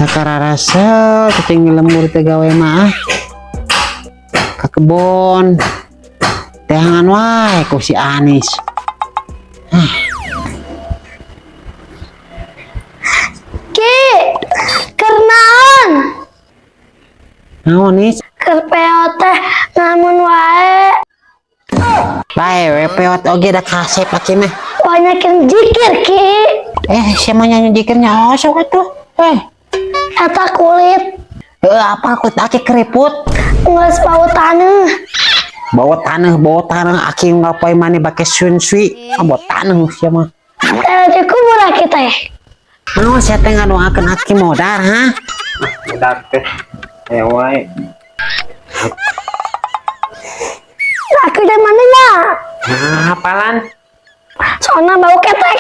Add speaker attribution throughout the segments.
Speaker 1: Asa kararasa cicing lembur teh gawe mah ah. Ka kebon. Teangan wae ku si Anis.
Speaker 2: Ki, keur naon?
Speaker 1: Naon, Nis?
Speaker 2: Keur peot teh ngalamun wae.
Speaker 1: Bae we peot oge da kasep aki mah.
Speaker 2: Banyakin jikir, Ki.
Speaker 1: Eh, siapa nyanyi jikirnya osok atuh. Eh,
Speaker 2: Eta kulit.
Speaker 1: Heuh, apa kulit aki keriput?
Speaker 2: Geus bau taneuh.
Speaker 1: Bau taneuh aki ngapain mana pakai sunsui. Ah, bau taneuh sia mah.
Speaker 2: Teh dikubur aki teh.
Speaker 1: Naon sia teh ngadoakeun aki modar, ha? Modar teh. Aya wae.
Speaker 2: Aki teh mana nya?
Speaker 1: Nah, hafalan.
Speaker 2: Soalna bau ketek.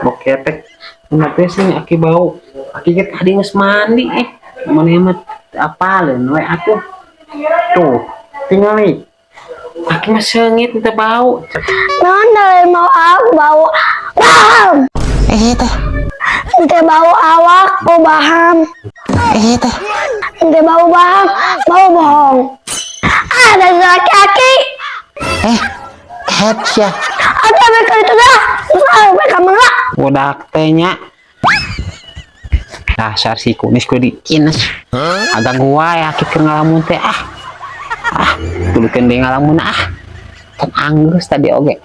Speaker 1: Bau ketek. Kenapa sih aki bau? Aki ge tadi geus mandi eh. Mana mah apaleun we atuh. Tuh, tinggal nih. Aki mah seungit teu bau.
Speaker 2: Naon dari mau aku bau baham.
Speaker 1: Eh teh,
Speaker 2: Ente bau awak, bau baham.
Speaker 1: Eh teh.
Speaker 2: Ente bau baham, bau bohong. Ah, dari laki-laki.
Speaker 1: Eh, head ya.
Speaker 2: Ada mereka itu dah. Terus ah, mereka mengelak.
Speaker 1: Budak teh nya. Dasar si kunis ku dikines. Agak gua ya aki keur ngalamun teh ah. Ah, tulukeun deui ngalamun ah. Kan anggeus tadi oge.